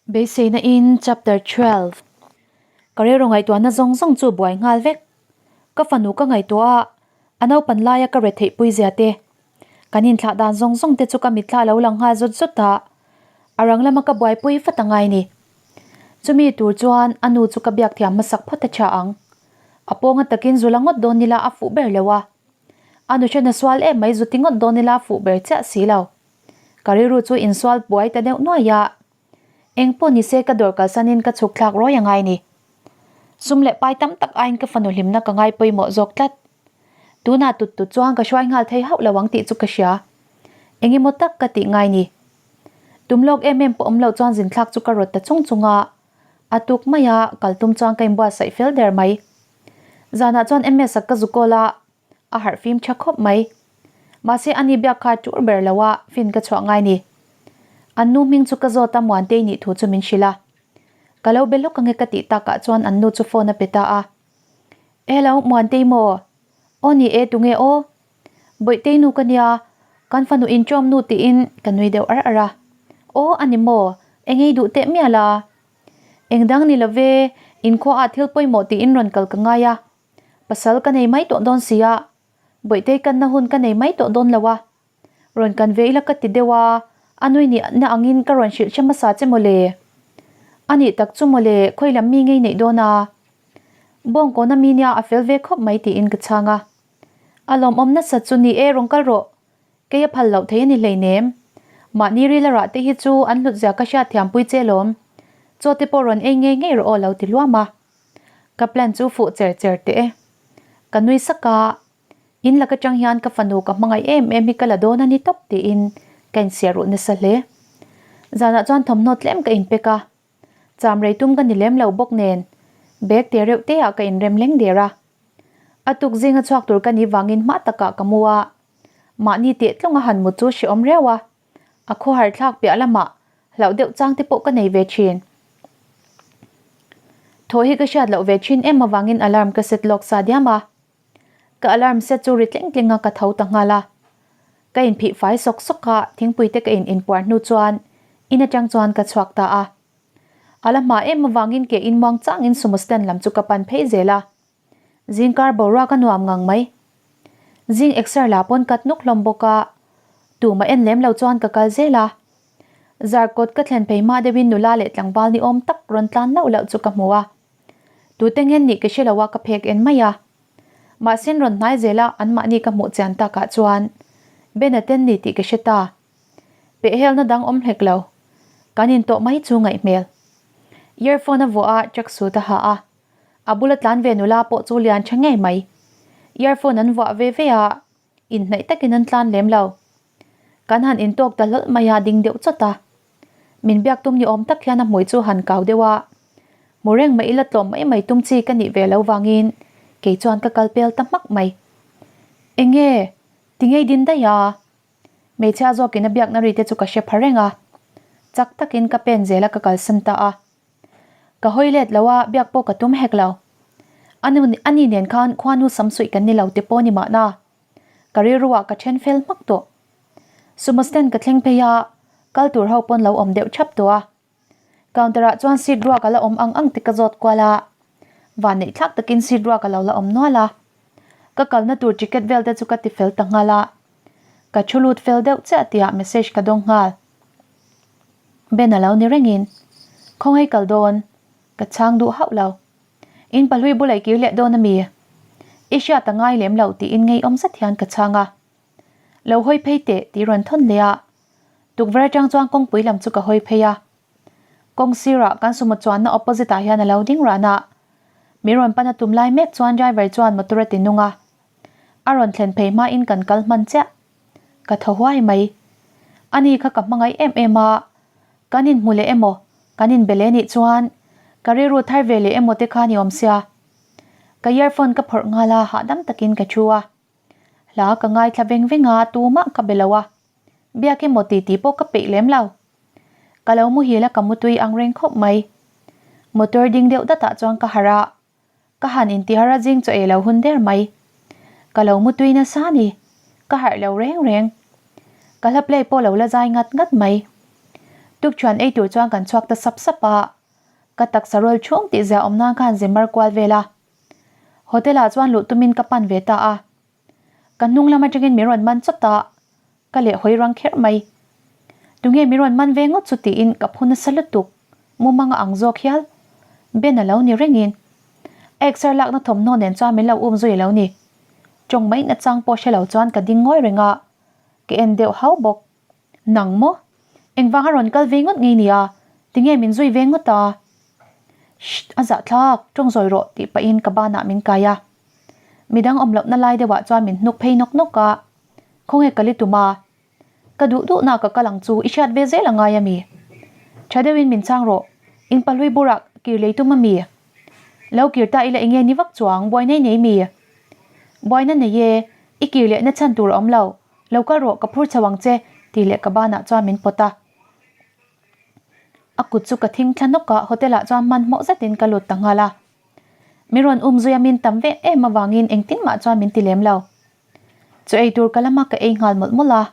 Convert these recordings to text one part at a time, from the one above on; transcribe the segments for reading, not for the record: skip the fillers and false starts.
Beiseina in Chapter 12 Ka rilru ngaihtuahna zawng zawng chu buai nghal vek. Ka fanu ka ngaihtuah a, a naupan laia ka retheih pui zia te, kan inthlah dan zawng zawng te chu ka mitthla lo lang nghal zawt zawt a, a rang lama ka buaipui vat a ngai ni. Chumi tur chuan a nu chu ka biak thiam hmasak phawt a tha ang. A pawnga takin zu la ngawt dawn ila a fuh ber lo a. A nu hran a sual em mai zu ti ngawt dawn ila a fuh ber chiah si lo. Ka rilru chu insual buai ta deuh nuai a. Eng pawh ni se ka dawr kalsanin ka chhuk thlak rawi a ngai ni. Sum leh pai tam tak aiin ka fanu hlimna ka ngai pawimawh zawk tlat. Tunah tut tut chuan ka hruai nghal thei hauh lo ang tih chu ka hria. Eng emaw tak ka tih ngai ni. Tum lawk em em pawh awm loh chuan zin thlak chu ka rawt ta chung chung a. A tuk mai a, kal tum chuan ka inbuatsaih fel der mai. Zanah chuan MS a ka zu kawl a, a harh fim tha khawp mai. Mahse ani biak kha tur ber lo a, fin ka chhuah ngai ni. An nu hming chu ka zawt a Muantei nih thu chu min hrilh a. Ka lo be lawk ange ka tih takah chuan an nu chu phone a pe ta a. Hello, Muantei maw? Aw ni e, tunge aw? Bawihtei nu ka nia, kan fanu inṭawm nu tiin ka nui deuh ar ar a. Aw a ni maw? Engei duh teh mial a? Eng dang ni lo ve, inkhua ah thil pawimawh tiin rawn kal ka ngai a. Pasal ka nei mai tawh dawn si a, Bawihtei kanna hun ka nei mai tawh dawn lo a. Rawn kan ve ila ka ti deuh a, a nui nih na angin ka rawn hrilh hre hmasa che mawle. A nih tak chu mawle, khawi lam mi ngei neih dawn a? Bawngkawna mi nia a fel ve khawp mai tiin ka chhang a. A lawmawm nasa chu ni e rawn kal rawh, kei a phal loh thei a ni hleinem. Mahni rila rah te hi chu an hlut zia ka hriat thiampui che lawm. Chaw te pawh rawn ei ngei ngei rawh aw lo ti luam a. Ka plan chu fuh cher cher teh e. Ka nui sak a, in lak atang hian ka fanu ka hmangaih em em hi ka la dawn a ni tawp tiin ka insiah ruh nasa hle. Zanah chuan thawmhnaw tlem ka inpek a, cham rei tum ka ni lem lo bawk nen bag te reuh te ah ka inrem leng der a. A tuk zinga chhuak tur ka nih vangin hma takah ka mu a, mahni teh tlawnga han mut chu hrehawm riau a, a khawhar thlak piah lamah hlauh deuh chang te pawh ka nei ve thin. Thaw hi ka hriat loh ve thin em avangin alarm ka set lawk sa diam a. Ka alarm set chu ri tling tling a ka tho ta nghal a. Ka inphih fai sawk sawk a, thingpui te ka in inpuar hnu chuan in atang chuan ka chhuak ta a. A la hma em avangin ke in muang changin sumo stand lam chu ka pan phei zel a. Zingkar boruak a nuam ngang mai. Zing exer la pawn kat nuk hlawm bawk a, tumah en lem lo chuan ka kal zel a. Zarkawt ka thlen phei hma deuhin nula leh tlangval ni awm tak rawn tlan lauh lauh chu ka hmu a. Tute ngen nih ka hre lo a ka phek en mai a. Mahse rawn hnai zel a anmahni ka hmuh chian takah chuan Ben-a ten ni tih ka hre ta. Pehhelna dang awm hlek lo. Kan intawh mai chu ngaih hmel. Earphone a vuah a tracksuit a ha a. A bula tlan ve nula pawh chu lian tha ngei mai. Earphone an vuah ve ve a, inhnaih takin an tlan lem lo. Kan han intawk ta hlawlh mai a, ding deuh chawt a. Min biak tum ni awm tak hian a hmui chu han kau deuh a. Hmu reng mai ila tlawm mai mai tum chi ka nih ve lo vangin kei chuan ka kal pel ta hmak mai. Enge? Ti ngei din daih a. Hmeichhia zawkin a biakna ri te chu ka hre pha reng a. Chak takin ka pen zel a ka kalsan ta a. Ka hawi let lo a, biak pawh ka tum hek lo. A nu a ni nen khan khuanu sam suih kan ni lo te pawh ni mahna. Ka rilru ah ka then fel hmak tawh. Sumo stand ka thleng phei a, kal tur ho pawn lo awm deuh thap tawh a. Counter ah chuan seat ruak a la awm ang ang te ka zawt kual a. Van neih thlak takin seat ruak a lo la awm nual a. Ka kalna tur ticket vel te chu ka ti fel ta nghal a. Ka thu lut fel deuh chiah tihah message ka dawng nghal. Ben a lo ni rengin, Khawngaih kal dawn, ka chhang duh hauh lo. In pahlui bula i kir leh dawn a mi? I hriat a ngai lem lo tiin ngeiawm zet hian ka chhang a. Lo hawi phei teh tih rawn thawn leh a. Tukverh atang chuan kawngpui lam chu ka hawi phei a. Kawng sirah kan sumo chuanna opposite ah hian a lo ding ran a. Mi rawn pan a tum lai mek chuan driver chuan motor a ti nung a. A rawn thlen phei hmain kan kal hman chiah. Ka thaw huai mai. Ani kha ka hmangaih em em a, kan inhmu leh emaw, kan inbe leh nih chuan ka rilru thar ve leh emaw te kha ni awm sia. Ka earphone ka phawrh nghal a, hahdam takin ka thu a. Hla ka ngaithla veng veng a, tumah ka be lo a. Biak emaw ti tih pawh ka peih lem lo. Ka lo muhil a ka mutui ang reng khawp mai. Motor ding deuh datah chuan ka harh a, Ka han intihar a zing chaw ei lo hun der mai. Ka lo mutui nasa ni. Ka harh lo reng reng. Ka hla play pawh lo la zai ngat ngat mai. Tukṭhuan ei tur chuan kan chhuak ta sap sap a, ka taksa rawl chhung tih zia awm nan khan zimar kual vel a. Hotel ah chuan luh tumin ka pan ve ta a. Ka hnung lam atangin min rawn man chawt a, ka leh hawi rang kher mai. Tunge min rawn man ve ngawt chu tiin ka phu nasa lutuk, mumang a ang zawk hial. Ben a lo ni rengin. A exer lakna thawmhnaw nen chuan min lo um zui a lo ni. Tawng mai nachang pawh hre lo chuan ka ding ngawi reng a, ka en deuh hau bawk. Nang maw? Engvang a rawn kal ve ngawt ngei nia? Tinge min zui ve ngawt a? Shh! A zahthlak, tawng zawi rawh tih pahin ka banah min kai a. Midang awm lohna lai deuhah chuan min hnuk phei nawk nawk a. Khawnge ka li tum a? Ka duh duhna ka kal ang chu i hriat ve zel a ngai a mi? Tha deuhin min chhang rawh, in pahlui burah kir lei tum a mi? Lo kir ta ila enge ni vak chuang, buaina i nei mi? Buaina nei e, i kir lehna chhan tur a awm lo. Lo kal rawh, ka phur chho ang che, tih leh ka banah chuan min pawt a. A kut chu ka thing thla nawk a, hotel ah chuan hmanhmawh zetin ka lut ta nghal a. Min rawn um zui a min tam ve em avangin engtin mah chuan min ti lem lo. Chaw ei tur ka lama ka ei nghal mawlh mawlh a.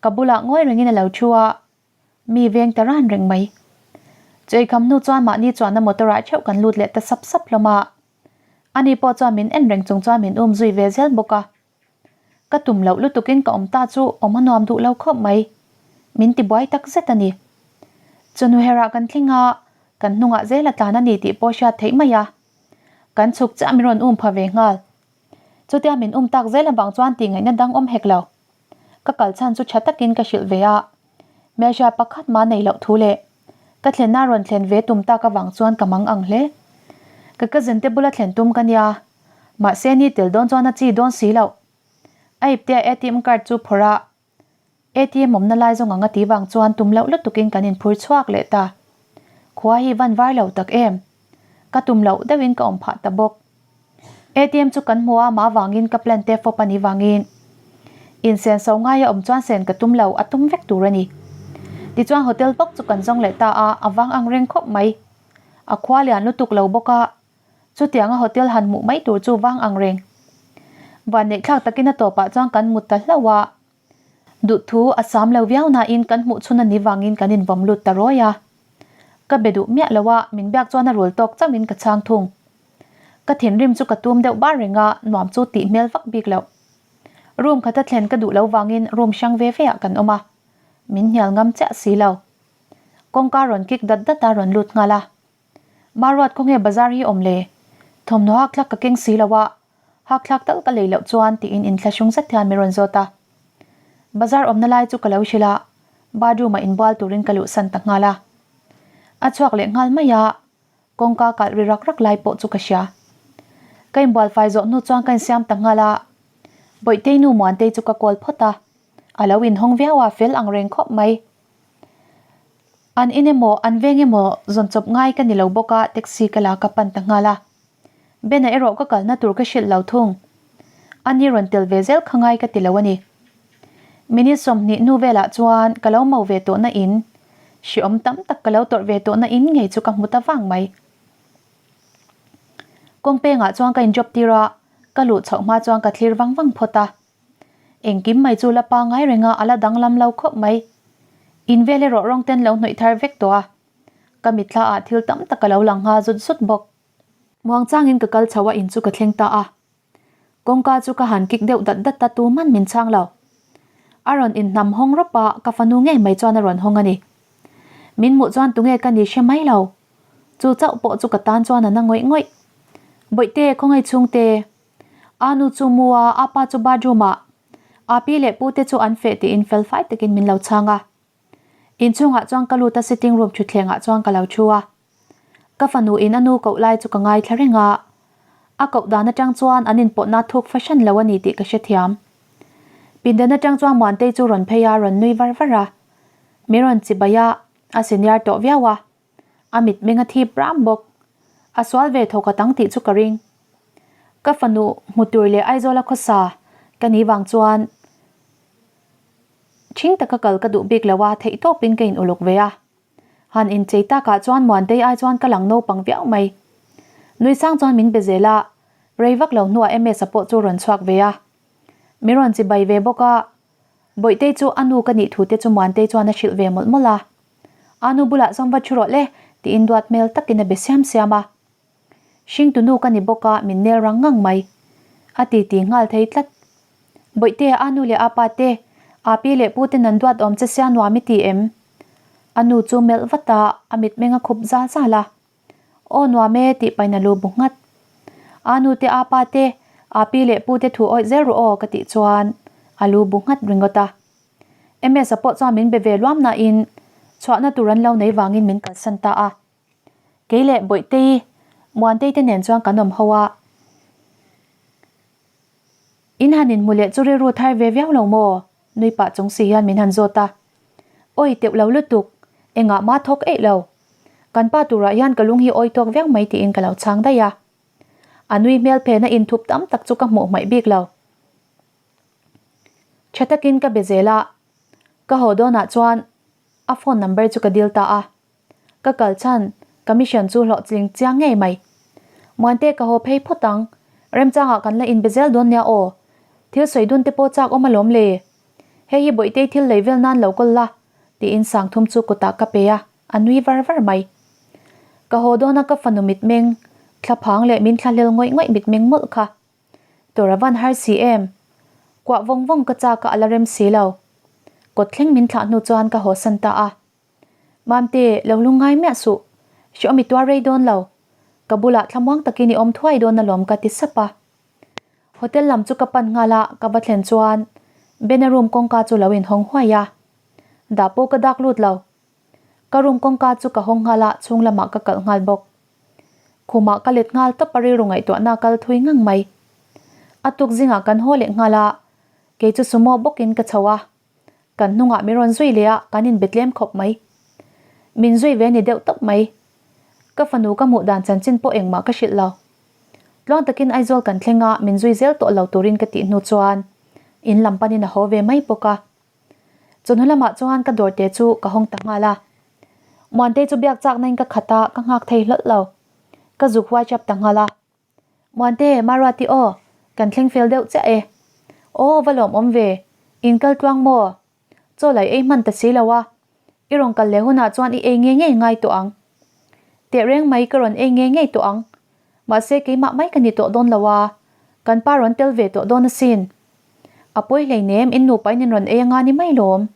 Ka bulah ngawi rengin a lo thu a, mi veng ta ran reng mai. Chaw ei kham hnu chuan mahni chuanna motor ah theuh kan lut leh ta sap sap hlawm a. Ani pawh chuan min en reng chung chuan min um zui ve zel bawk a. Ka tum loh lutukin ka awm ta chu awm a nuam duh lo khawp mai. Min ti buai tak zet a ni. Chawhnu herah kan thleng a, kan hnungah zel a tlan a ni tih pawh hriat theih mai a. Kan chhuk chiah min rawn um pha ve nghal. Chutia min um tak zel avang chuan tih ngaihna dang awm hek lo. Ka kal chhan chu tha takin ka hrilh ve a. Hmelhriat pakhat mah nei loh thu leh ka thlenna rawn thlen ve tum tak avang chuan ka mang ang hle. Ka cousin te bula thlen tum ka nia. Mahse ni tel dawn chuan a chi dawn si loh. A iptea ATM card chu phawrh a, ATM awmna lai zawng ang a ti vang chuan tum loh lutukin kan inphur chhuak leh ta. Khua hi van var lo tak em? Ka tum loh deuhin ka awm phah ta bawk. ATM chu kan hmu a, mah vangin ka plan te fawp a nih vangin insen so ngaia awm chuan sen ka tum lo, a tum vek tur a ni. Tichuan hotel bawk chu kan zawng leh ta a, a vang ang reng khawp mai. A khua lian lutuk lo bawk a, Chutianga hotel han hmuh mai tur chu vang ang reng. Vanneih thlak takin a tawpah chuan kan mut ta hlauh a. Duhthu a sam lo viau nain kan hmuh chhun a ni vangin kan invawm lut ta rawi a. Ka be duh miah lo a, min biak chuan a rul tawk chauhin ka chhang thung. Ka thinrim chu ka tum deuh bar reng a, nuam chu tih hmel vak bik loh. Room khata thlen ka duh lo vangin room hrang ve ve ah kan awm a. Min hnial ngam chiah si lo. Kawngka rawn kik dat dat a rawn lut nghal a. Maruat khawnge bazar hi awm le? Thawmhnaw hakthlak ka keng si lo a, hakthlak tal ka lei loh chuan tiin inthlahrung zet hian min rawn zawt a. Bazar awmna lai chu ka lo hrilh a, bathroom ah inbual turin ka luhsan ta nghal a. A chhuak leh nghal mai a, kawngka kalh ri rak rak lai pawh chu ka hria. Ka inbual fai zawh hnu chuan ka insiam ta nghal a, Bawihtei nu Muantei chu ka call phawt a, a lo inhawng viau a, fel ang reng khawp mai. An in emaw, an veng emaw zawn chawp ngai ka ni lo bawk a, taxi ka la ka pan ta nghal a. Ben-a erawh ka kalna tur ka hrilh lo thung. A ni rawn tel ve zel kha ngai ka ti lo a ni. Minute 20 hnu velah chuan ka lo mo ve tawhna in, hreawm tam tak ka lo tawrh ve tawhna in ngei chu ka hmu ta vang mai. Kawng pengah chuan ka in drop tir a, ka luh chhoh hma chuan ka thlir vang vang phawt a. Engkim mai chu la pangai reng a, a la danglam lo khawp mai. In vel erawh rawng ten lo hnawih thar vek tawh a. Ka mitthla ah thil tam tak a lo lang nghal zut zut bawk. Muangchangin ka kal chho a in chu ka thleng ta a. Kawngka chu ka han kik deuh dat dat a tuman min chhang lo. A rawn inhnam hawng rawp a, ka fanu ngei mai chuan a rawn hawng a ni. Min hmuh chuan tunge ka ni hre mai lo. Chu chauh pawh chu ka tan chuan a na ngawih ngawih. Bawihte, khawngaih chhungte. A nu chu mu a, a pa chu bathroom ah. A pi leh pu te chu an feh tiin fel fai takin min lo chhang a. Inchhungah chuan ka lut a sitting room thutthleng ah chuan ka lo thu a. Ka fanu in a nu koh lai chu ka ngaithla reng a. A koh dan atang chuan an inpawhna thuk fahran lo a ni tih ka hrethiam. Pindan atang chuan Muantei chu rawn phei a, rawn nui var var a. Min rawn chibai a, a senior tawh viau a. A mitmeng a thip ram bawk. A sual ve thawk a tang tih chu ka ring. Ka fanu hmu tur leh Aizawla khawsa ka nih vang chuan ṭhing taka kal ka duh bik lo a, theihtawpin ka in uluk ve a. Han inchei takah chuan Muantei ai chuan ka lang naupang viau mai. Nui sang chuan min be zel a, rei vak lo hnuah MS-a pawh chu rawn chhuak ve a. Min rawn chibai ve bawk a, Bawihtei chu a nu ka nih thu te chu Muantei chuan a hrilh ve mawlh mawlh a. A nu bulah chuan va thu rawh le, tiin duat hmel takin a be siam siam a. Hringtu nu ka ni bawk a, min nel rang ngang mai. A ti ti nghal thei tlat. Bawihte, a nu leh a pa te, a pi leh pu ten an duat awm che sia nuam i ti em? A nu chu melh vat a, a mitmeng a khup zal zal a. Aw nuam e tih pain a lu bu nghat. A nu te a pa te, a pi leh pu te thu awih zel rawh aw ka tih chuan a lu bu nghat ringawt a. MS-a pawh chuan min be ve luam nain chhuahna tur an lo nei vangin min kalsan ta a. Kei leh Bawihtei, Muantei te nen chuan kan awm ho a. In han inhmu leh chu rilru thar ve viau lo maw? Nui pah chung si hian min han zawt a. Awi teuh lo lutuk, engah mah thawk eih lo. Kan pa turah hian ka lung hi awi tawk viau mai tiin ka lo chhang daih a. A nui hmel phena inthup tam tak chu ka hmuh hmaih bik lo. Tha takin ka be zel a, ka haw dawnah chuan a phone number chu ka dil ta a. Ka kal chhan, ka mission chu hlawhtling chiang ngei mai. Muante ka haw phei phawt ang, remchangah kan la inbe zel dawn nia aw. Thil sawi dun te pawh chak awm alawm le. Hei hi Bawihtei thil lei vel nan lo kawl la, tiin Sangthum chu kutah ka pe a, a nui var var mai. Ka haw dawna ka fanu mitmeng, thlaphang leh min thlahlel ngawih ngawih mitmeng mawlh kha. Tur a van har si em? Kuah vawng vawng ka chak a a la rem si lo. Kawt thleng min thlah hnu chuan ka haw san ta a. Mamte, lo lu ngai miah suh. Hreawm i tuar rei dawn lo. Ka bulah thlamuang takin i awm thuai dawn alawm ka ti sap a. Hotel lam chu ka pan nghal a, ka va thlen chuan Bena room kawngka chu lo inhawng huai a. Dah pawh ka dak lut lo. Ka room kawngka chu ka hawng nghal a, chhung lamah ka kalh nghal bawk. Khumah ka let nghal tawp a rilru ngaihtuahna kal thui ngang mai. A tuk zingah kan haw leh nghal a, kei chu sumo bawkin ka chho a. Kan hnungah min rawn zui leh a, kan inbe tlem khawp mai. Min zui ve ni deuh tawp mai. Ka fanu ka hmuh dan chanchin pawh engmah ka hrilh lo. Tluang takin Aizawl kan thleng a, min zui zel tawh lo turin ka tih hnu chuan in lam panin a haw ve mai bawk a. Chawhnu lamah chuan ka dawrte chu ka hawng ta nghal a. Muantei chu biak chakna in ka khat a, ka nghak thei hlawlh lo. Ka zuk huai chap ta nghal a. Muante, Maruati aw, kan thleng fel deuh chiah e. Aw, va lawmawm ve, in kal tluang maw? Chaw lai ei hman ta si lo a, i rawn kal leh hunah chuan i ei ngei ngei ngai tawh ang. Tehreng mai ka rawn ei ngei ngei tawh ang, mahse keimah mai ka ni tawh dawn lo a, kan pa rawn tel ve tawh dawn asin. A pawi hleinem in nupa in in rawn ei anga ni mai lawm.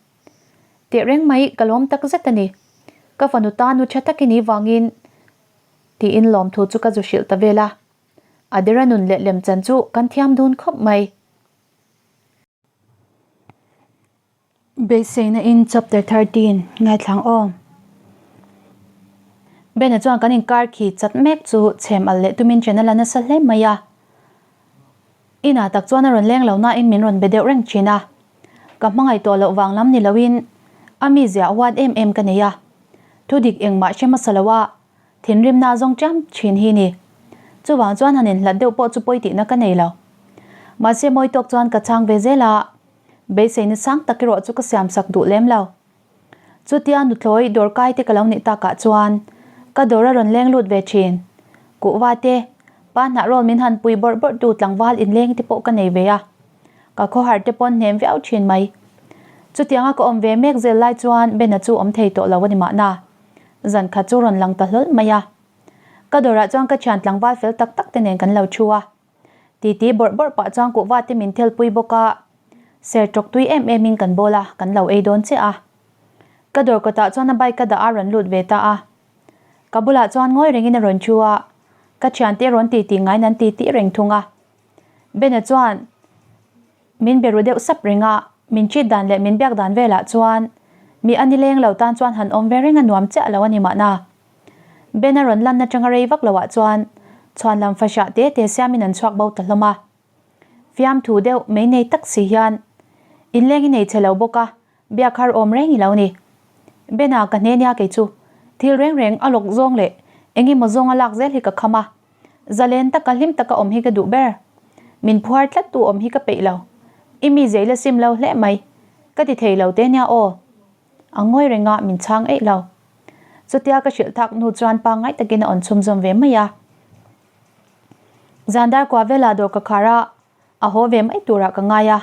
Tehreng mai ka lawm tak zet a ni. Ka fanu tan nu tha tak i nih vangin Tiin lawmthu chu ka zu hrilh ta vel a. Adira nun leh lemchan chu kan thiam dun khawp mai. Beiseina in chapter 13 ngaithlang aw. Bena chuan kan inkar khi chat mek chu chhem al leh tumin channel a nasa hle mai a. Inah tak chuan a rawn leng lo nain min rawn be deuh reng thin a. Ka hmangaih tawh loh vang lam ni loin a mizia huat em em ka nei a. Thudik engmah hre hmasa lo a, thinrimna zawng ṭiam ṭhin hi ni. Chuvang chuan han inhlat deuh pawh chu pawi tihna ka nei lo. Mahse mawi tawk chuan ka chhang ve zel a, beiseina sang tak erawh chu ka siamsak duh lem lo. Chutia nuthlawi dawrkai te ka lo nih takah chuan ka dawr a rawn leng lut ve ṭhin. Kuhva te, pa hnah rawl min han pui bawrh bawrh tu tlangval inleng te pawh ka nei ve a. Ka khawhar te pawn hnem viau thin mai. Chutianga ka awm ve mek zel lai chuan Bena chu awm thei tawh lo a ni mahna. Zan khat chu rawn lang ta hlawl mai a. Ka dawrah chuan ka thian tlangval fel tak tak te nen kan lo thu a. Titi bawrh bawrh pah chuan kuhva te min thelpui bawk a. Ser tawk tui em em in kan bawl a, kan lo ei dawn chiah a. Ka dawr kawtah chuan a bike ka dah a rawn lut ve ta a. Ka bulah chuan ngawi rengin a rawn thu a. Ka thiante rawn titi ngaiin an titi reng thung a. Bena chuan min be ru deuh sap reng a, min treat dan leh min biak dan velah chuan mi a ni leng lo tan chuan han awm ve reng a nuam chiah lo a ni mahna. Bena rawn lan atanga rei vak loah chuan chhuan lam fahrah te te siamin an chhuak bo ta hlawm a. Fiamthu deuh mei nei tak si hian inleng i nei che lo bawk a, biak har awm reng i lo ni. Bena ka hne nia kei chu thil reng reng a lawk zawng leh engemaw zawnga lak zel hi ka kham a. Zalen taka hlim taka awm hi ka duh ber. Min phuar tlat tu awm hi ka peih lo. I mi zei la sim lo hle mai. Ka ti thei lo te nia aw. A ngawi reng a, min chhang eih lo. Chutia ka hrilh thak hnu chuan pangngai takin a awn chhumzawm ve mai a. Zan dar kua vela dawr ka khar a, a haw ve mai turah ka ngai a.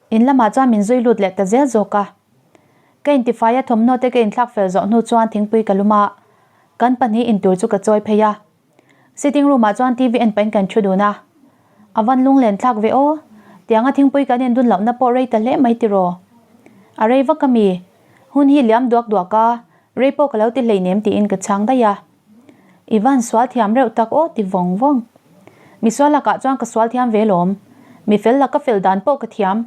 In lamah chuan min zui lut leh ta zel zawk a. Ka intifai a thawmhnaw te ka inthlak fel zawh hnu chuan thingpui ka lum a, kan pahnih intur chu ka chawi phei a. Sitting room ah chuan TV en pahin kan thu dun a. A van lunglen thlak ve aw. Tianga thingpui kan indun lohna pawh rei ta hle mai tiraw. A rei vak a mi? Hun hi liam duak duak a, rei pawh ka lo ti hleinem tiin ka chhang daih a. I van sual thiam reuh tak aw ti vawng vawng. Mi sual lakah chuan ka sual thiam ve lawm. Mi fel laka fel dan pawh ka thiam.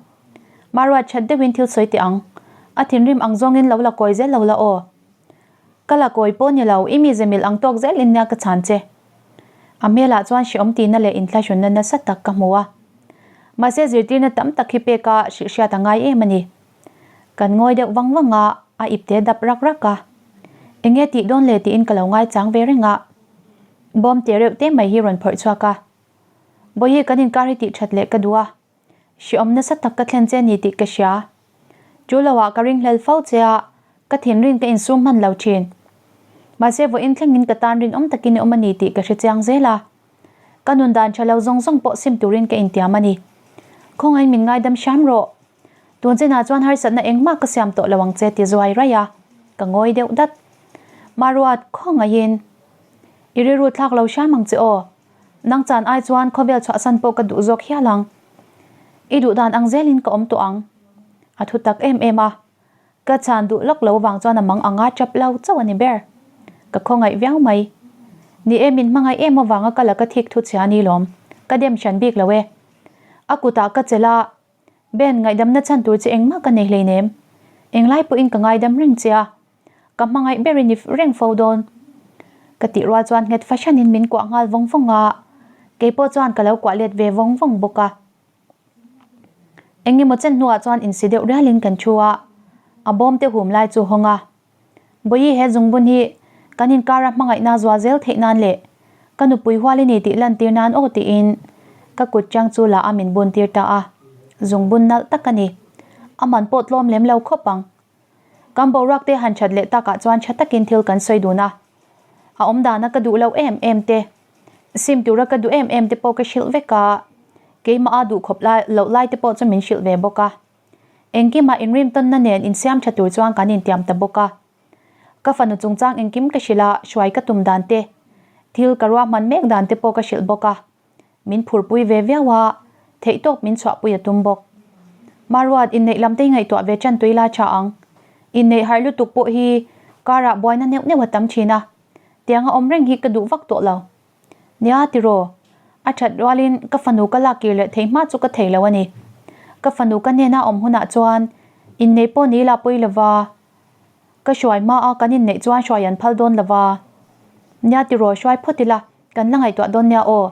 Maruat that deuhin thil sawi teh ang. A thinrim ang zawngin lo la kawi zel lo la aw. Ka la kawi pawh ni lo, i mize mil ang tawk zel in nia ka chhan che. A hmelah chuan hreawm tihna leh inthlahrunna nasa tak ka hmu a. Mahse zirtirna tam tak hi peka hrilhhriat a ngai em a ni. Kan ngawi deuh vang vang a, a ipte dap rak rak a. Enge tih dawn le tiin ka lo ngaichang ve reng a. Bawm te reuh te mai hi rawn phawrh chhuak a. Bawihi kan inkar hi tih that leh ka duh a. Hreawm nasa tak ka thlen che ni tih ka hria. Chu lo ah ka ringhlel fo che a, ka thinrim ka insum hman lo thin. Mahse vawiin thlengin ka tan rinawm takin i awm a ni tih ka hre chiang zel a. Ka nun dan tha lo zawng zawng pawh sim turin ka intiam a ni. Khawngaihin min ngaidam hram rawh. Tun chinah chuan harsatna engmah ka siam tawh lo ang che ti zuai raih a, ka ngawi deuh dat. Maruat, khawngaihin i rilru thlak lo hram ang che aw. Nang chan ai chuan khawvel chhuahsan pawh ka duh zawk hial ang. I duh dan ang zelin ka awm tawh ang. A thu tak em em a. Ka chhan duh lawk lo vang chuan a mang anga chap lo chauh a ni ber. Ka khawngaih viau mai. Ni e min hmangaih em avanga ka la ka thik thu chhia a ni lawm. Ka dem hran bik lo e. A kutah ka chelh a, Ben, ngaihdamna chhan tur che engmah ka nei hleinem. Englai pawhin ka ngaidam reng che a. Ka hmangaih ber i ni reng fo dawn. Ka tih rual chuan nghet fahranin min kuah nghal vawng vawng a, keipawh chuan ka lo kuah let ve vawng vawng bawk a. Engemaw chen hnuah chuan insi deuh rialin kan thu a, a bawm te hum lai chu hawng a. Bawihi he zungbun hi kan inkara hmangaihna zual zel theih nan leh ka nupui hual i ni tih lantir nan aw tiin ka kut chang chu la a min bun tir ta a, zungbun nalh tak a ni. A man pawh tlawm lem lo khawp ang. Kan boruak te han that leh takah chuan tha takin thil kan sawi dun a. A awm dana ka duh loh em em te, sim tura ka duh em em te pawh ka hrilh vek a, keimah a duh khawp lai loh lai te pawh chu min hrilh ve bawk a. Engkimah inrim tawnna nen insiam tha tur chuan kan intiam ta bawk a. Ka fanu chungchang engkim ka hrilh a, hruai ka tum dan te, thil ka ruahman mek dan te pawh ka hrilh bawk a. Min phurpui ve viau a, theihtawp min chhuahpui a tum bawk. Maruat, inneih lam te hi ngaihtuah ve tan tui la tha ang. Inneih harh lutuk pawh hi karah buaina neuh neuh a tam thin a, tianga awm reng hi ka duh vak tawh lo. Nia tiraw, a that rualin ka fanu ka lak kir leh thei hma chu ka thei lo a ni. Ka fanu ka hnena awm hunah chuan inneih pawh ni la pawi lova, ka hruai hma a kan inneih chuan hruai an phal dawn lova. Nia tiraw, hruai phawt ila. Kan la ngaihtuah dawn nia aw.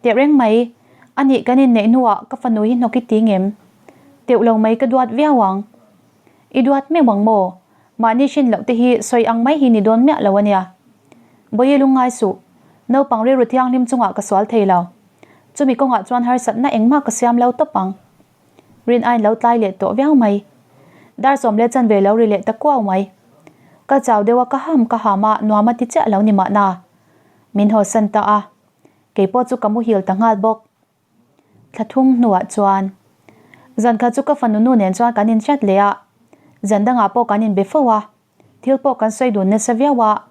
Teh reng mai, a nih kan inneih hnuah ka fanu hi hnawk i ti ngem? Teuh lo mai ka duat viau ang. I duat meuh ang maw? Mahni hrin loh te hi sawi ang mai hi ni dawn miah lo a nia. Bawihi lungngai suh, naupang rilru thianghlim chungah ka sual thei lo. Chumi kawngah chuan harsatna engmah ka siam lo tawp ang. Rin ain lo tlai leh tawh viau mai. Dar sawm leh chanve lo ri leh ta kuau mai. Ka chau deuh a ka ham ka ham a nuam a ti chiah lo ni mahna. Min hawsan ta a, kei pawh chu ka muhil ta nghal bawk. Thla thum hnuah chuan zan khat chu ka fanu nu nen chuan kan inhriat leh a, zan dangah pawh kan inbe fo a, thil pawh kan sawi dun nasa viau a,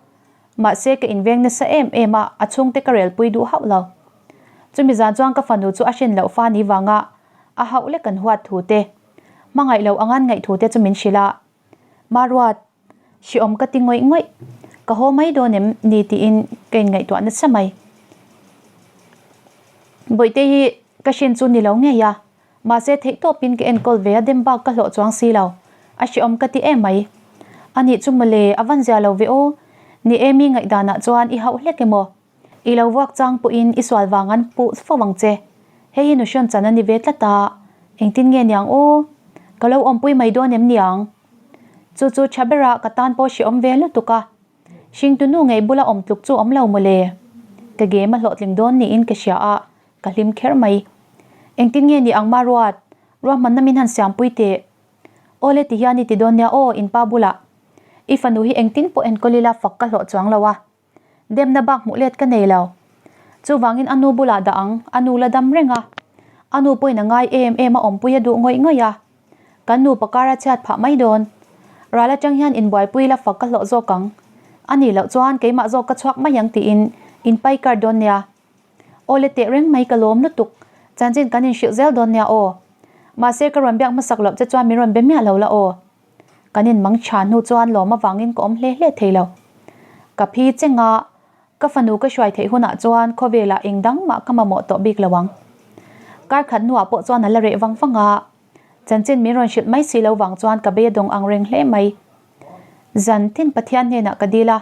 mahse ka inveng nasa em em a, a chhungte ka relpui duh hauh lo. Chumi zan chuan ka fanu chu a hrin loh fa ni vanga a hauh lek an huat thu te, hmangaih loh angan ngaih thu te chu min hrilh a, Maruat, Hriawm ka ti ngawih ngawih, ka haw mai dawn em ni tiin ka inngaihtuah nasa mai. Bawihte hi ka hrin chu ni lo ngei a, mahse theihtawpin ka enkawl ve a dem bak ka hlawh chuang si lo, a hriawm ka ti em mai. Anih chu mawle, a van zia lo ve aw, ni e mi ngaihdanah chuan i hauh hlek emaw? I lo vuak chang pawhin i sual vang an puh fo ang che. Hei hi nuhrawn chan a ni ve tlat a, engtin nge niang aw? Ka lo awmpui mai dawn em niang? Chu chu tha berah ka tan pawh hrehawm ve lutuk a, hringtu nu ngei bula awm tluk chu awm lo mawle. Ka game a hlawhtling dawn niin ka hria a, ka hlim kher mai. Engtin nge ni ang Maruat? Ruahmanna min han siampui teh. Awle ti hian i ti dawn nia aw inpa bulah. I fanu hi engtin pawh enkawl ila fak ka hlawh chuang lo a. Demna bak hmuh let ka nei lo. Chuvangin a nu bulah dah ang, a nu la dam reng a. A nu pawhin a ngai em em a awmpui a duh ngawih ngawih a. Kan nupa kar a chhiat phah mai dawn. Ral atang hian inbuaipui la fak ka hlawh zawk ang. A nih loh chuan keimah zawk ka chhuak mai ang tiin in pai kar dawn nia. Aw le teh reng mai ka lawm lutuk. Chanchin kan inhrilh zel dawn nia aw. Mahse ka rawn biak hmasak loh che chuan min rawn be miah lo la aw. Kan inmang tha hnu chuan lawm avangin ka awm hle hle thei lo. Ka phi cheng a, ka fanu ka hruai theih hunah chuan khawvelah eng dang mah ka mamawh tawh bik lo ang. Kar khat hnuah pawh chuan a la reh vang vang a, chanchin min rawn hrilh mai si lo vang chuan ka bei a dawng ang reng hle mai. Zan tin Pathian hnenah ka dil a,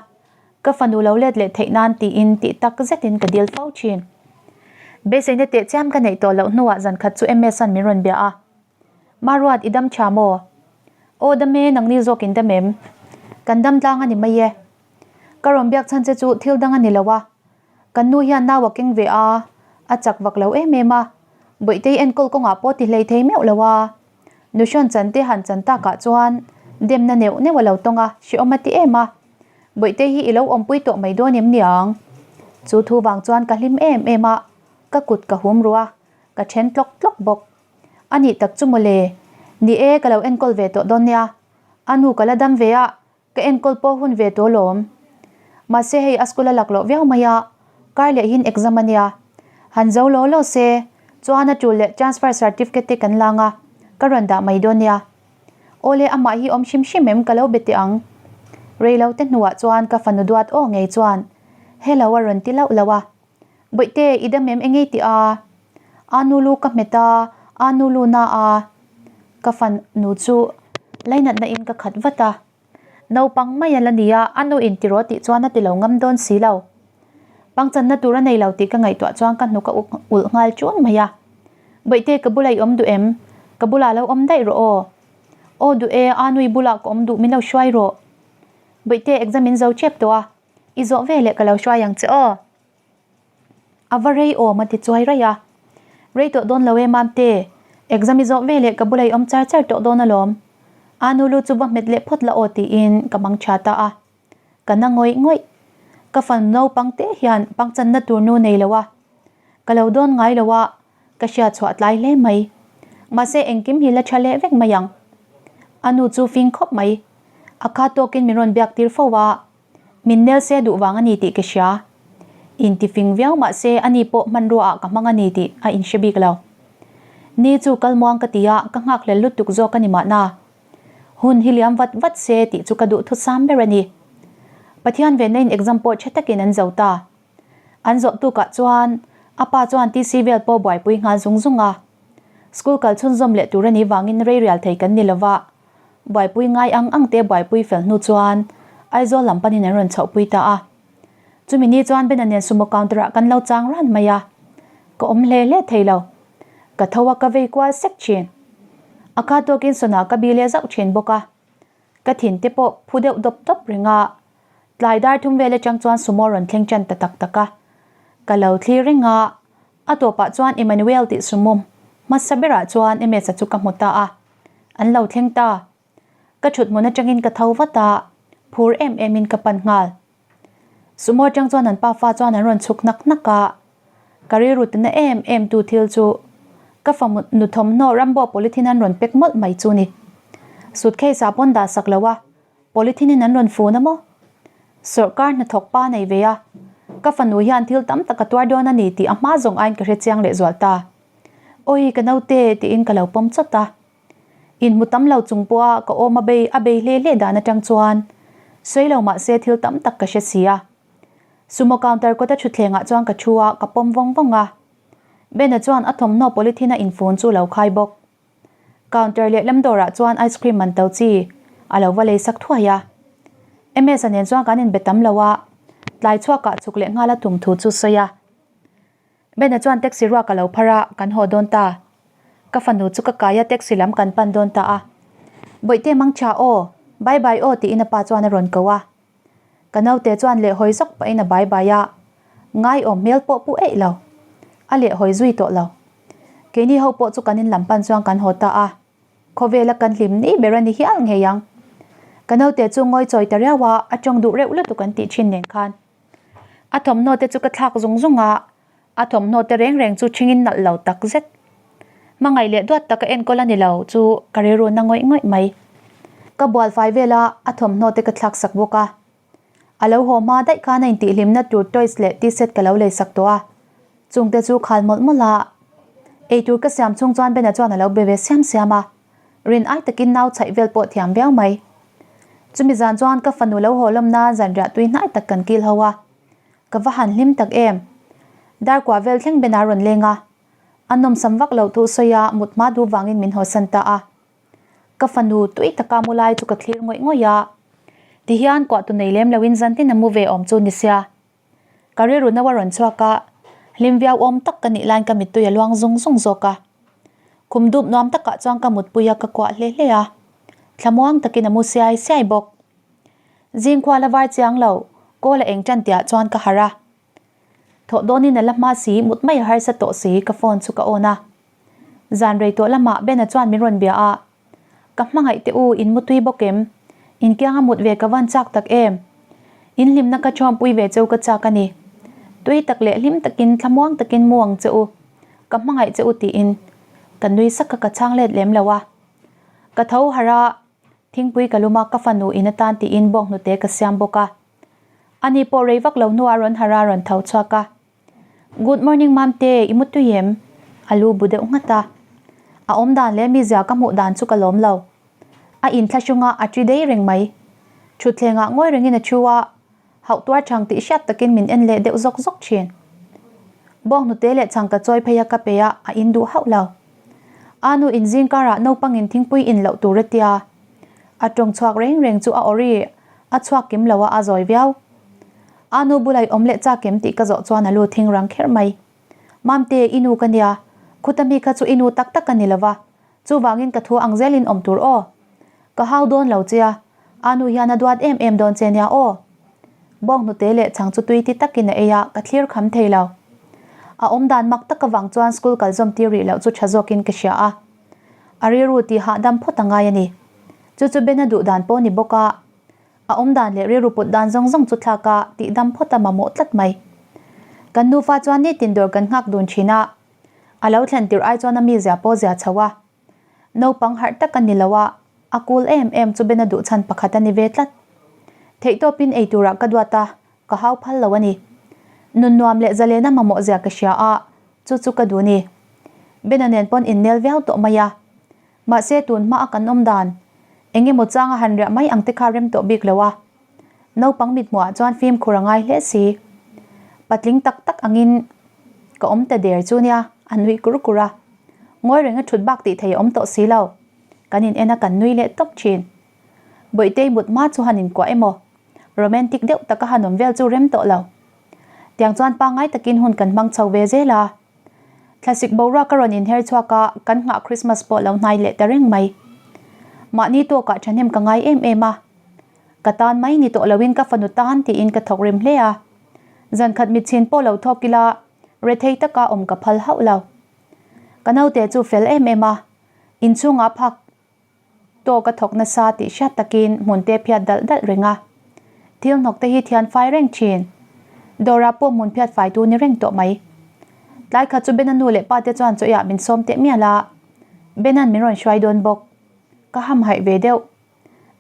ka fanu lo let leh theih nan tiin tih tak zetin ka dil fo thin. Beiseina teh chiam ka neih tawh loh hnuah zan khat chu MS-a'n min rawn bia a. Maruat, i dam tha maw? Aw dam e, nangni zawk in dam em? Kan dam tlang a ni mai e. Ka rawn biak chhan che chu thil dang a ni lo a. Kan nu hian nau a keng ve a, a chak vak lo em em a. Bawihtei enkawl kawngah pawh ti hlei thei meuh lo a. Nuhrawn chan te han chan takah chuan demna neuh neuh a lo tawng a, hrehawm a ti em a. Bawihtei hi i lo awmpui tawh mai dawn em niang? Chu thu vang chuan ka hlim em em a, ka kut ka hum ruh a, ka then tlawk tlawk bawk. A nih tak chu mawle. Ni e, ka lo enkawl ve tawh dawn nia. A nu ka la dam ve a, ka enkawl pawh hun ve tawh lawm. Mahse hei a school a lak loh viau mai a, kar leh hin exam a nia. Han zo law law se, chuan a tul leh transfer certificate te kan lang a, ka rawn dah mai dawn nia. Awle amah hi awm hrim hrim em ka lo be teh ang. Rei lo te hnuah chuan ka fanu duat aw ngei chuan Hello a rawn ti lauh lauh a. Bawihte, i dam em engei tih a? A nu lu ka hmet a, a nu lu na a, ka fanu chu lainatna in ka khat vat a. Naupang mai a la ni a, a nu in ti rawh tih chuan a ti lo ngam dawn si lo. Pangchanna tur a nei lo tih ka ngaihtuah chuan ka hnuk a ulh nghal chun mai a. Bawihte, ka bula i awm duh em? Ka bulah lo awm daih rawh aw. Aw duh e, a nu i bulah ka awm duh min lo hruai rawh. Bawihte, exam in zo tep tawh a, i zawh veleh ka lo hruai ang che aw. A va rei awm a ti chuai raih a. Rei tawh dawn lo e Mamte, exam i zawh veleh ka bula i awm char char tawh dawn alawm. A nu lu chu va hmet leh phawt la aw tiin ka mang tha ta a. Ka na ngawih ngawih. Ka fanu naupang te hian pangchanna tur nu nei lo a. Ka lo dawn ngai lo a, ka hriat chhuah tlai hle mai. Mahse engkim hi la tha leh vek mai ang. A nu chu fing khawp mai. A kha tawkin min rawn biak tir fo a. Min nel se duh vang a ni tih ka hria. Intifing viau mah se a ni pawh hmanrua ah ka hmang a ni tih a inhre bik lo. Ni chu kal muang ka ti a, ka nghakhlel lutuk zawk a ni mahna. Hun hi liam vat vat se tih chu ka duh thusam ber a ni. Pathian venna in exam pawh tha takin an zo ta. An zawh tukah chuan a pa chuan TC vel pawh buaipui nghal zung zung a. School kal chhunzawm leh tur a nih vangin rei rial thei kan ni lova. Buaipui ngai ang ang te buaipui fel hnu chuan Aizawl lam panin an rawn chhohpui ta a. Chumi ni chuan Bena nen sumo counter ah kan lo chang ran mai a. Ka awm hle hle thei lo. Ka tho a ka vei kual sek thin. A kha tawkin Sona ka bi leh zauh thin bawk a. Ka thin te pawh phu deuh dawp dawp reng a. Tlai dar thum vel atang chuan sumo rawn thleng tan ta tak tak a. Ka lo thlir reng a. A tawpah chuan Emmanuel tih sumo hmasa berah chuan Emesa chu ka hmu ta a. An lo thleng ta. Ka thut hmun atangin ka tho vat a, phur em emin ka pan nghal. Sumo atang chuan an pafa chuan an rawn chhuk hnak hnak a. Ka rilru tina em em tu thil chu ka fa nu thawmhnaw Rambo polythene an rawn pek mawlh mai chu ni. Suitcase ah pawn dah sak lo a, polythene in an rawn fun a maw? Sawrkar hnathawk pa nei ve a, ka fanu hian thil tam tak a tuar dawn a ni tih a hma zawng aiin ka hrechiang lehzual ta. Awi ka naute tiin ka lo pawm chawt a. Inhmu tam lo chung pawha ka awm a bei a bei hle hle dan atang chuan sawi lo mah se thil tam tak ka hre si a. Sumo counter kawta thutthlengah chuan ka thu a, ka pawm vawng vawng a. Bena chuan a thawmhnaw polythene a infun chu lo khai bawk. Counter lehlam dawrah chuan ice cream man to chi a lo va lei sak thuai a. MS-a nen chuan kan inbe tam lo a, tlai chhuakah chhuk leh nghal a tum thu chu sawi a. Bena chuan taxi ruak a lo phar a, kan haw dawn ta. Ka fanu chu ka kai a, taxi lam kan pan dawn ta a. Bawihte mang tha aw, bye bye aw tiin a pa chuan a rawn ko a. Ka naute chuan leh hawi zawk pahin a bye bye a, ngaiawm hmel pawh pu eih lo. A leh hawi zui tawh lo. Keini ho pawh chu kan in lam pan chuan kan haw ta a. Khawvela kan hlim ni ber a ni hial ngei ang. Ka naute chu ngawi chawi ta riau a, a tawng duh reuh lutuk an tih thin nen khan. A thawmhnaw te chu ka thlak zung zung a, a thawmhnaw te reng reng chu thingin nalh lo tak zet. Hmangaih leh duat taka enkawl a ni lo chu ka rilru na ngawih ngawih mai. Ka bual fai vel a, a thawmhnaw te ka thlak sak bawk a. A lo haw hma daih khan a intihhlimna tur toys leh t-shirt ka lo lei sak tawh a, chungte chu khal mawlh mawlh a. Eitur ka siam chhung chuan Bena chuan a lo be ve siam siam a, rin ai takin nau chhaih vel pawh thiam viau mai. Chumi zan chuan ka fanu lo haw lawm nan zanriah tui hnai tak kan kil ho a, ka va han hlim tak em. Darkua vel thleng Bena rawn leng a, a nawmsam vak loh thu sawi a mut hma duh vangin min hawsan ta a. Ka fanu tui taka mu lai chu ka thlir ngawih ngawih a, tihian kuah tu nei lem loin zantin a mu ve awm chu ni sia. Ka rilru no a rawn chhuak a, hlim viau awm tak ka nih laiin ka mittui a luang zung zung zawk a. Khum dup nuam takah chuan ka mutpui a ka kuah hle hle a, thlamuang takin a mu siai siai bawk. Zingkhua la var chiang lo, kawl a eng tan tihah chuan ka harh a. Thawh dawnin a la hma si, mut mai a harsa tawh si, ka phone chu ka on a. Zan rei tawh lamah Bena chuan min rawn bia a, Ka hmangaih teh u, in mutui bawk em? In kianga mut ve ka van chak tak em? In hlimna ka chawmpui ve cheu ka chak a ni. Tui tak leh hlim takin thlamuang takin mu ang che u. Ka hmangaih che u tiin ka nui sak a ka chhang let lem lo a. Ka tho harh a, thingpui ka lum a, ka fanu in atan tiin bawk hnute ka siam bawk a. Ani pawh rei vak lo hnuah rawn harh a rawn tho chhuak a. Good morning Mamte, i mutui em? A lu bu deuh nghat a. A awm dan leh mizia ka hmuh dan chu ka lawm lo. A inthlahrung a, a ṭi dei reng mai. Ṭhutthlengah ngawi rengin a ṭhu a, hauh tuar chhang tih hriat takin min en leh deuh zawk zawk ṭhin. Bawnghnute leh chhang ka chawi phei a ka pe a, a in duh hauh lo. A nu in zing karah naupangin thingpui in loh tur a tia. A ṭawng chhuak reng reng chu a awri a chhuak kim lo a, a zawi viau. A nu bula i awm leh chak em tih ka zawh chuan a lu thing rang kher mai. Mamte, i nu ka nia, khuta mi kha chu i nu tak tak ka ni lova, chuvangin ka thu ang zelin awm tur aw. Ka hau dawn lo che a, a nu hian a duat em em dawn che nia aw. Bawnghnute leh chhang chu tui ti takin a ei a, ka thlir kham thei lo. A awm dan mak tak avang chuan school kal zawm tir rih loh chu tha zawkin ka hria a. A rilru tih hahdam phawt a ngai a ni. Chu chu Ben a duh dan pawh ni bawk a. A awm dan leh rilru put dan zawng zawng chu thlak a tih dam phawt a mamawh tlat mai. Kan nufa chuan nitin dawr kan nghak dun thin a, a lo thlen tirh ai chuan a mizia pawh zia chho a. Naupang harh tak a ni lo a, a cool em em chu Ben a duh chhan pakhat a ni ve tlat. Theihtawpin ei turah ka duat a, ka hau phal lo a ni. Nun nuam leh zalena mamawh zia ka hria a, chu chu ka duh ni. Ben-a nen pawn innel viau tawh mai a. Mahse tun hma a kan awm dan, eng emaw changa han riah mai ang te kha rem tawh bik lo a. Naupang mithmuhah chuan fimkhur a ngai hle si. Patling tak tak angin ka awm ta der chu nia, a nui kur kur a. Ngawi reng a thut bak tih thei a awm tawh si lo. Kan in en a kan nui leh tawp thin. Bawihtei mut hma chu han inkuah emaw, romantic deuh taka han awm vel chu rem tawh lo. Tiang chuan pangngai takin hun kan hmang chho ve zel a. Thlasik boruak a rawn inher chhuak a, kan nghah Christmas pawh lo hnai leh ta reng mai. Mahni tawkah thahnem ka ngai em em a. Ka tan mai ni tawh loin ka fanu tan tiin ka thawk rim hle a. Zankhat mitchhin pawh lo thawk ila, rethei taka awm ka phal hauh lo. Ka naute chu fel em em a, inchhungah phak Tawk a thawk nasa tih hriat takin hmun te phiat dalh dalh reng a. Thil hnawk te hi thian fai reng thin. Dawrah pawh hmun phiat fai tu ni reng tawh mai. Tlai khat chu Bena nu leh pa te chuan chawiah min sawm teh mial a. Bena'n min rawn hruai dawn bawk. Ka hamhaih ve deuh.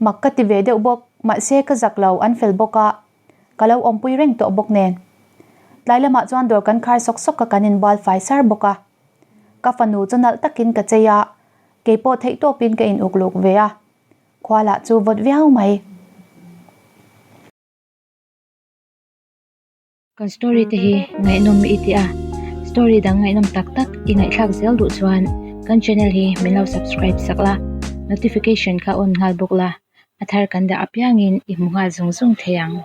Mak ka ti ve deuh bawk, mahse ka zak lo, an fel bawk a. Ka lo awmpui reng tawh bawk nen. Tlai lamah chuan dawr kan khar sawk sawk a kan inbual fai sar bawk a. Ka fanu chu nalh takin ka chei a, Kei pawh theih tawpin ka in uk luk ve a, khua lah chu vawt viau mai. Kan story te hi ngaihnawm i ti a, story dang ngaihnawm tak tak i ngaihthlak zel duh chuan kan channel hi min lo subscribe sak la, notification kha on nghal bawk la, a thar kan dah apiangin i hmu nghal zung zung thei ang.